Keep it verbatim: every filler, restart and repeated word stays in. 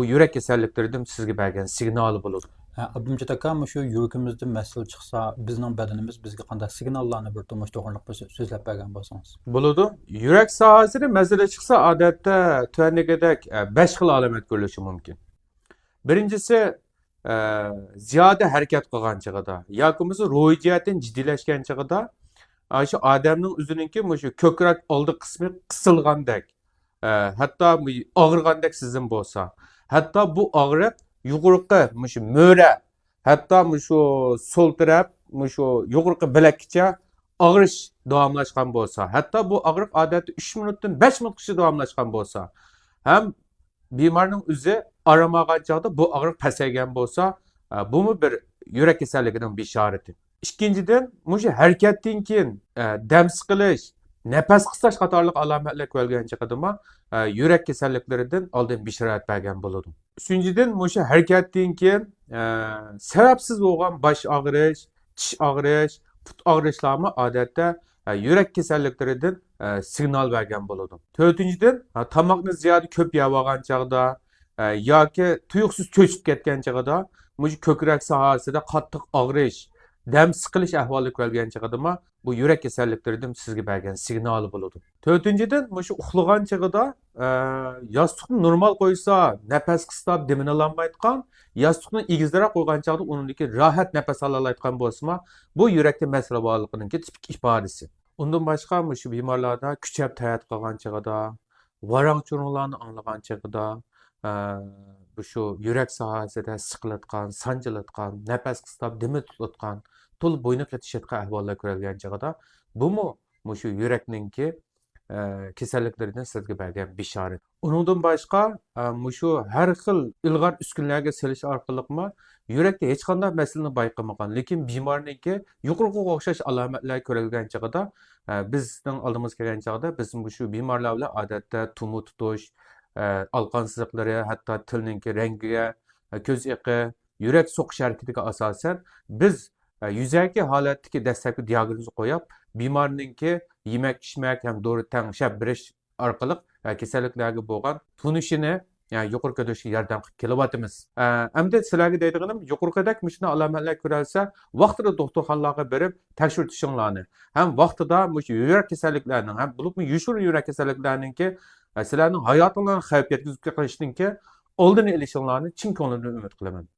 بۇ يۈرەك كېسەللىكلىرىدىن سىزگە بەرگەن سىگنالى بولىدۇ. ھە، ئابدۇمجىت ئاكا، مۇشۇ يۈرىكىمىزدە مەسىلە چىقسا، بىزنىڭ بەدىنىمىز بىزگە قانداق سىگناللارنى بېرىدۇ، مۇشۇ توغرىلىق بىر سۆزلەپ بەرگەن بولسىڭىز. بولىدۇ. يۈرەك ساھەسىدە مەسىلە چىقسا، ئادەتتە تۆۋەندىكىدەك، ئە، بەش خىل ئالامەت كۆرۈلۈشى مۇمكىن. بىرىنچىسى، ئە، زىيادە ھەرىكەت قىلغان چېغىدا ياكى بولمىسا روھىي جەھەتتىن جىددىيلەشكەن چېغىدا، ئە، شۇ ئادەمنىڭ ئۆزىنىڭكى مۇشۇ كۆكرەك ئالدى قىسمى قىسىلغاندەك، ئە، ھەتتا بۇ ئاغرىغاندەك سېزىم بولسا، ھەتتا بۇ ئاغرىق يۇقىرىقى مۇشۇ مۈرە، ھەتتا مۇشۇ سول تەرەپ، مۇشۇ يۇقىرىقى بىلەككىچە ئاغرىش داۋاملاشقان بولسا، ھەتتا بۇ ئاغرىق ئادەتتە ئۈچ مىنۇتتىن بەش مىنۇتقىچە داۋاملاشقان بولسا، ھەم بىمارنىڭ ئۆزى ئارام ئالغان چاغدا بۇ ئاغرىق پەسەيگەن بولسا، ئە، بۇمۇ بىر يۈرەك كېسەللىكىنىڭ بېشارىتى. ئىككىنچىدىن، مۇشۇ ھەرىكەتتىن كېيىن، ئە، دەم سىقىلىش، نەپەس قىستاش قاتارلىق ئالامەتلەر كۆرۈلگەن چېغىدىمۇ، ئە، يۈرەك كېسەللىكلىرىدىن ئالدىن بېشارەت بەرگەن بولىدۇ. ئۈچىنچىدىن، مۇشۇ ھەرىكەتتىن كېيىن، ئە، سەۋەبسىز بولغان باش ئاغرىش، چىش ئاغرىش، پۇت ئاغرىشلارمۇ ئادەتتە، ئە، يۈرەك كېسەللىكلىرىدىن، ئە، سىگنال بەرگەن بولىدۇ. تۆتىنچىدىن، ھە، تاماقنى زىيادە كۆپ يەۋالغان چاغدا، ئە، ياكى تۇيۇقسىز چۆچۈپ كەتكەن چېغىدا مۇشۇ كۆكرەك ساھەسىدە قاتتىق ئاغرىش، دەم سىقىلىش ئەھۋالى كۆرۈلگەن چېغىدىمۇ بۇ يۈرەك كېسەللىكلىرىدىن سىزگە بەرگەن سىگنالى بولىدۇ. تۆتىنچىدىن، مۇشۇ ئۇخلىغان چېغىدا، ئە، ياستۇقنى نورمال قويسا، نەپەس قىستاپ دېمىنى ئالالمايدىغان، ياستۇقنى ئېگىزرەك قويغان چاغدا ئۇنىڭدىكى راھەت نەپەس ئالالايدىغان بولسىمۇ، بۇ يۈرەكتە مەسىلە بارلىقىنىڭكى تىپىك ئىپادىسى. ئۇندىن باشقا مۇشۇ بىمارلاردا كۈچەپ تەرەت قىلغان چېغىدا، ۋاراڭ-چۇرۇڭلارنى ئاڭلىغان چېغىدا، ئە، مۇشۇ يۈرەك ساھەسىدە سىقىلىدىغان، سانجىلىدىغان، نەپەس قىستاپ دېمى تۇتۇلۇۋاتقان، تولا بوينى قېتىشىۋاتقان ئەھۋاللار كۆرۈلگەن چېغىدا، بۇمۇ مۇشۇ يۈرەكنىڭكى، ئە، كېسەللىكلىرىدىن سىزگە بەرگەن بېشارەت. ئۇنىڭدىن باشقا، ئە، مۇشۇ ھەر خىل ئىلغار ئۈسكۈنىلەرگە سېلىش ئارقىلىقمۇ يۈرەكتە ھېچقانداق مەسىلىنى بايقىمىغان، لېكىن بىمارنىڭكى يۇقىرىقىغا ئوخشاش ئالامەتلەر كۆرۈلگەن چېغىدا، ئە، بىزنىڭ ئالدىمىزغا كەلگەن چاغدا بىز مۇشۇ بىمارلار بىلەن ئادەتتە تومۇر تۇتۇش، ئە، ئالىقان سىزىقلىرى، ھەتتا تىلنىڭكى رەڭگىگە، ئە، كۆز ئېقى، يۈرەك سوقۇش ھەرىكىتىگە ئاساسەن بىز، ئە، يۈزەكى ھالەتتىكى دەسلەپكى دىياگنوزنى قويۇپ، بىمارنىڭكى يېمەك-ئىچمەك ھەم دورا تەڭشەپ بېرىش ئارقىلىق، ئە، كېسەللىكلەرگە بولغان تونۇشىنى، يەنى يۇقىرى كۆتۈرۈشكە ياردەم قىلىپ كېلىۋاتىمىز. ئە، ئەمدى سىلەرگە دەيدىغىنىم، يۇقىرىقىدەك مۇشۇنداق ئالامەتلەر كۆرۈلسە، ۋاقتىدا دوختۇرخانىلارغا بېرىپ تەكشۈرتۈشۈڭلارنى ھەم ۋاقتىدا مۇشۇ يۈرەك كېسەللىكلەرنىڭ ھەم بولۇپمۇ يوشۇرۇن يۈرەك كېسەللىكلەرنىڭكى، ئە، سىلەرنىڭ ھاياتىڭلارغا خەۋپ يەتكۈزۈپ قېلىشىنىڭكى ئالدىنى ئېلىشىڭلارنى چىن كۆڭلۈمدىن ئۈمىد قىلىمەن.